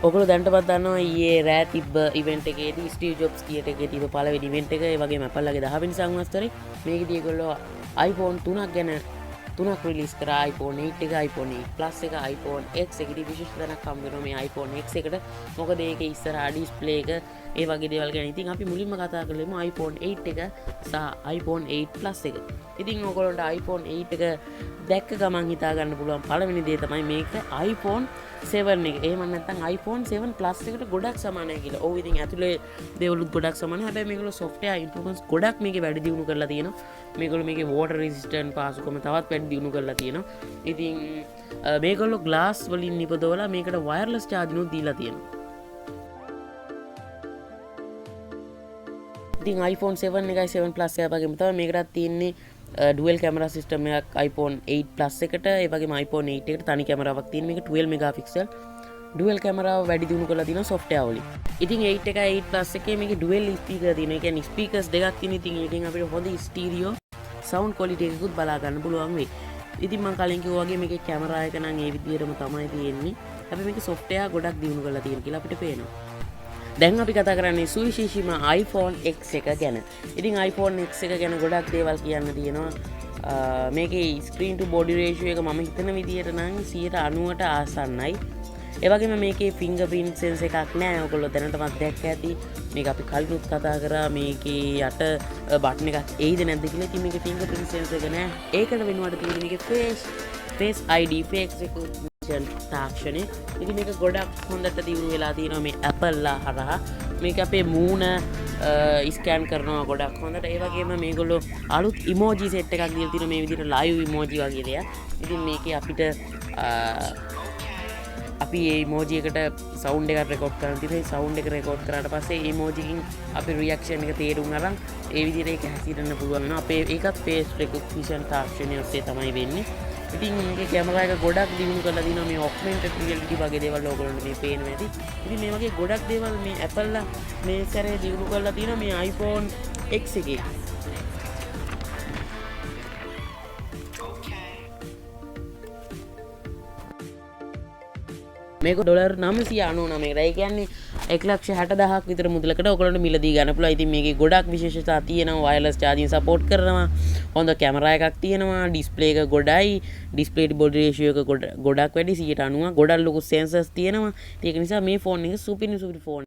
ඔගොල්ලෝ දැනටමත් දන්නවා ඊයේ රෑ තිබ්බ ඉවෙන්ට් එකේදී ස්ටීව් ජොබ්ස් තියටර් එකේ තිබ්බ පළවෙනි ඉවෙන්ට් එක, ඒ වගේම Apple ලගේ 10 වෙනි සංවත්සරේ. මේකෙදී ඒගොල්ලෝ iPhone තුනක් ගැන තුනක් රිලීස් කරා. iPhone 8 එක, iPhone 8 Plus එක, iPhone X එකේදී විශේෂ තැනක් හම්බ වෙනවා මේ iPhone X එකට. මොකද ඒකේ ඉස්සරහා ඩිස්ප්ලේ එක ඒ වගේ දේවල් ගැන. ඉතින් අපි මුලින්ම කතා කරමු iPhone 8 එක සහ iPhone 8 Plus එක. ඉතින් ඔයගොල්ලන්ට iPhone 8 එක දැක්ක ගමන් හිතා ගන්න පුළුවන් පළවෙනි දේ තමයි මේක iPhone 7 එක. එහෙම නැත්නම් iPhone 7 Plus එකට ගොඩක් සමානයි කියලා. ඔව්, ඉතින් ඇතුලේ දේවලුත් ගොඩක් සමානයි. හැබැයි මේගොල්ලෝ software improvements ගොඩක් මේකේ වැඩි දියුණු කරලා තියෙනවා. මේගොල්ලෝ මේකේ water resistant පහසුකම තවත් වැඩි දියුණු කරලා තියෙනවා. ඉතින් මේගොල්ලෝ ග්ලාස් වලින් නිපදවලා මේකට වයර්ලස් චාර්ජින් උත් දීලා තියෙනවා. ඉතින් iPhone 7 එකයි 7 Plus එක වගේම තමයි මේකටත් තියෙන්නේ ඩුවල් කැමරා සිස්ටම් එකක් iPhone 8 Plus එකට. ඒ වගේම iPhone 8 එකට තනි කැමරාවක් තියෙන. මේක 12 මෙගාපික්සල් ඩුවල් කැමරාව වැඩි දියුණු කරලා තියෙනවා සොෆ්ට්වෙයාර් වලින්. ඉතින් 8 එකයි 8 Plus එකේ මේකේ ඩුවල් ස්පීකර් තියෙනවා. ඒ කියන්නේ ස්පීකර්ස් දෙකක් තියෙන. ඉතින් ඒකෙන් අපිට හොඳ ස්ටීරියෝ සවුන්ඩ් ක්වොලිටි එකකුත් බලා ගන්න පුළුවන් වෙයි. ඉතින් මං කලින් කිව්වා වගේ මේකේ කැමරා එක නම් ඒ විදිහටම තමයි තියෙන්නේ. හැබැයි මේකේ සොෆ්ට්වෙයාර් ගොඩක් දියුණු කරලා තියෙන කියලා අපිට පේනවා. දැන් අපි කතා කරන්නේ සුවිශේෂීම iPhone X එක ගැන. ඉතින් iPhone X එක ගැන ගොඩක් දේවල් කියන්න තියෙනවා. මේකේ ස්ක්‍රීන් ටු බොඩි රේෂියෝ එක මම හිතන විදිහට නම් සියයට අනූවට ආසන්නයි. ඒ වගේම මේකේ ෆින්ගර්ප්‍රින්ට් සෙන්සර් එකක් නෑ. ඔයගොල්ලෝ දැනටමත් දැක්ක ඇති. මේක අපි කලිනුත් කතා කරා මේකේ යට බටන් එකක් එයිද නැද්ද කියලා. ඉතින් මේකේ ෆින්ගර්ප්‍රින්ට් සෙන්සර් එක නෑ. ඒකට වෙනුවට තියෙන්නේ මේකේ ෆේස් ID, face recognition තාක්ෂණය. ඉතින් මේක ගොඩක් හොඳට දියුණු වෙලා තියෙනවා මේ Apple ලා හරහා. මේක අපේ මූණ ස්කෑන් කරනවා ගොඩක් හොඳට. ඒ වගේම මේගොල්ලෝ අලුත් ඉමෝජි සෙට් එකක් දීලා තියෙනවා මේ විදිහට ලයිව් ඉමෝජි වගේ දෙයක්. ඉතින් මේකේ අපි ඒ ඉමෝජි එකට සවුන්ඩ් එකක් රෙකෝඩ් කරන් තියෙනවා. ඒ සවුන්ඩ් එක රෙකෝඩ් කරාට පස්සේ ඒ ඉමෝජි එකකින් අපි රියැක්ෂන් එක තේරුම් අරන් ඒ විදිහට ඒක හැසිරෙන්න පුළුවන් වෙනවා. අපේ ඒකත් ෆේස් රෙකග්නිෂන් තාක්ෂණය ඔස්සේ තමයි වෙන්නේ. ඉතින් මේකේ කැමරා එක ගොඩක් දියුණු කරලා තිනවා. මේ ඔග්මන්ටඩ් රියැලිටි වගේ දේවල් ඕගොල්ලන්ට මේ පේනවා ඇති. ඉතින් මේ වගේ ගොඩක් දේවල් මේ Apple ලා මේ සැරේ දියුණු කරලා තිනවා මේ iPhone X එකේ. මේක ඩොලර් නවසිය අනූ නවයකට. ඒ කියන්නේ එක් ලක්ෂ හැටදහක් විතර මුදලකට ඔයගොල්ලන්ට මිලදී ගන්න පුළුවන්. ඉතින් මේකේ ගොඩක් විශේෂතා තියෙනවා. වයර්ලස් චාර්ජින් සපෝට් කරනවා. හොඳ කැමරා එකක් තියෙනවා. ඩිස්ප්ලේ එක ගොඩයි. ඩිස්ප්ලේ ටු බොඩි රේෂියෝ එක ගොඩක් වැඩි, සියයට අනූවක්. ගොඩක් ලොකු සෙන්සර්ස් තියෙනවා. ඉතින් ඒක නිසා මේ ෆෝන් එක සුපිරි සුපිරි ෆෝන්.